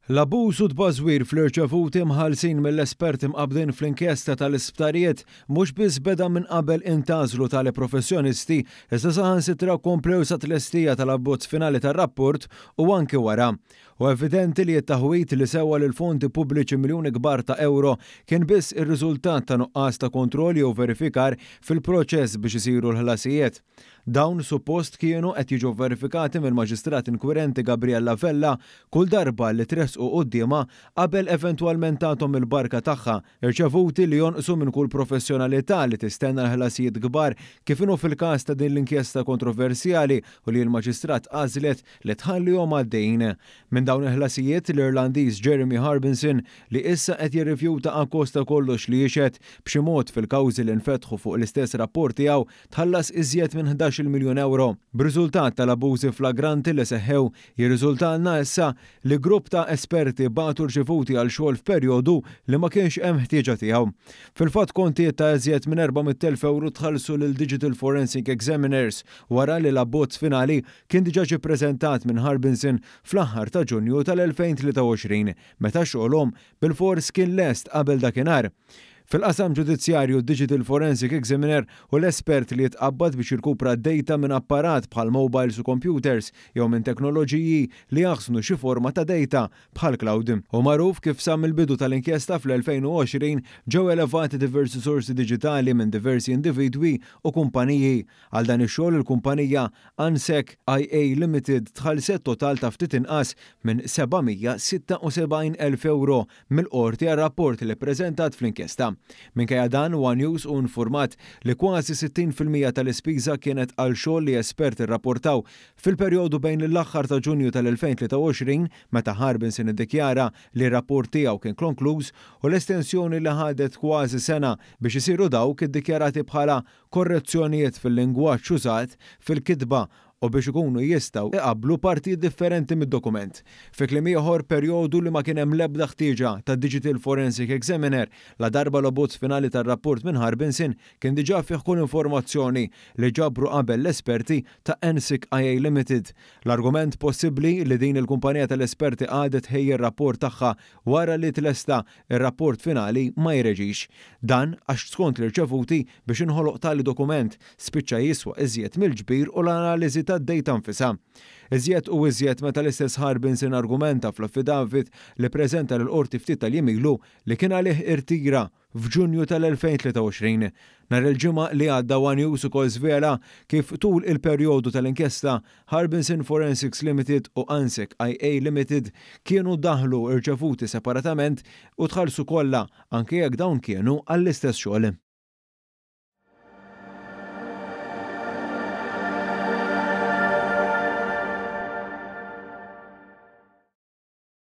L-abbuż u t-tbażwir fl-irċevuti mħallsin mill-esperti mqabbdin fl-inkjesta tal-isptarijiet mhux biss beda minn qabel intgħażlu tali professjonisti iżda saħansitra komplew sat-tlestija tal-abbozz finali tar-rapport u anki wara. Hu evidenti li t-taħwid li sewa lil fondi pubbliċi miljuni kbar ta' ewro kien biss ir-riżultat ta' nuqqas ta' kontroll jew verifikar fil-proċess biex isiru l-ħlasijiet. Dawn suppost kienu qed jiġu vverifikati mill-Maġistrat Inkwirenti Gabriella Vella kull darba li tressqu quddiemha qabel eventwalment tathom il-barka tagħha, irċevuti li jonqsu minn kull professjonalità li tistenna l-ħlasijiet kbar kif inhu fil-każ ta' din l-inkjesta kontroversjali u li l-Maġistrat għażlet li tħallihom għaddejjin. Minn dawn il-ħlasijiet, l-Irlandiż Jeremy Harbinson, li issa qed jirrifjuta akkost ta' kollox li jixhed b'xi mod fil-kawżi li nfetħu fuq l-istess rapport tiegħu, tħallas iżjed minn 11-il miljun ewro. B'riżultat tal-abbużi flagranti li seħħew, jirriżultalna issa li grupp ta' esperti bagħtu rċevuti għal xogħol f'perjodu li ma kienx hemm ħtieġa tiegħu. Fil-fatt kontijiet ta' iżjed minn 400,000 ewro tħallsu lil Digital Forensic Examiners wara li l-abbozz finali kien diġà ġie ppreżentat minn Harbinson fl-aħħar ta' Ġunju tal-2023, meta xogħolhom bilfors kien lest qabel dakinhar. Fil-qasam ġudizzjarju, d-Digital Forensic Examiner hu l-espert li jitqabbad biex jirkupra d-dejta minn apparat bħal mobiles u computers jew minn teknoloġiji li jaħżnu xi forma ta' dejta bħal cloud. Hu magħruf kif sa mill-bidu tal-inkjesta fl-2020 ġew elevati diversi sorsi diġitali minn diversi individwi u kumpaniji. Għal dan ix-xogħol il-kumpanija Ansec IA Limited tħallset total ta' ftit inqas minn 776 elf ewro mill-Qorti għar-rapport li ppreżentat fl-inkjesta. Minkejja dan, one News hu infurmat li kważi 60% tal-ispiża kienet għal xogħol li esperti rrapportaw fil-perjodu bejn l-aħħar ta' Ġunju tal-2023, meta Harbinson iddikjara li r-rapport tiegħu kien konkluż, u l-estensjoni li ħadet kważi sena biex isiru dawk iddikjarati bħala korrezzjonijiet fil-lingwaġġ użat fil-kitba u biex ikunu jistgħu iqabblu partijiet differenti mid-dokument. Fi kliem ieħor, perjodu li ma kien hemm l-ebda ħtieġa ta' Digital Forensic Examiner ladarba l-abbozz finali tar-rapport minn Harbinson kien diġà fih kull informazzjoni li ġabru qabel l-esperti ta' Ensic IA Limited. L-argument possibbli li din il-kumpanija tal-esperti qagħdet tħejji r-rapport tagħha wara li tlesta Ir-rapport finali ma jreġix. Dan għax skont l-irċevuti, biex inħoloq tali dokument, spiċċa jiswa iżjed mill-ġbir u l-analiżi tad-dejta nfisha. Iżjed u iżjed meta l-istess Harbinson argumenta fl-affidavit li ppreżenta lill-Qorti ftit tal-jiem ilu li kien għalih irtira f'Ġunju tal-2023. Nhar il-Ġimgħa li għadda one News ukoll żvela kif tul il-perjodu tal-inkjesta, Harbinson Forensics Limited u Ansec IA Limited kienu daħlu rċevuti separatament u tħallsu kollha anke jekk dawn kienu għall-istess xogħol.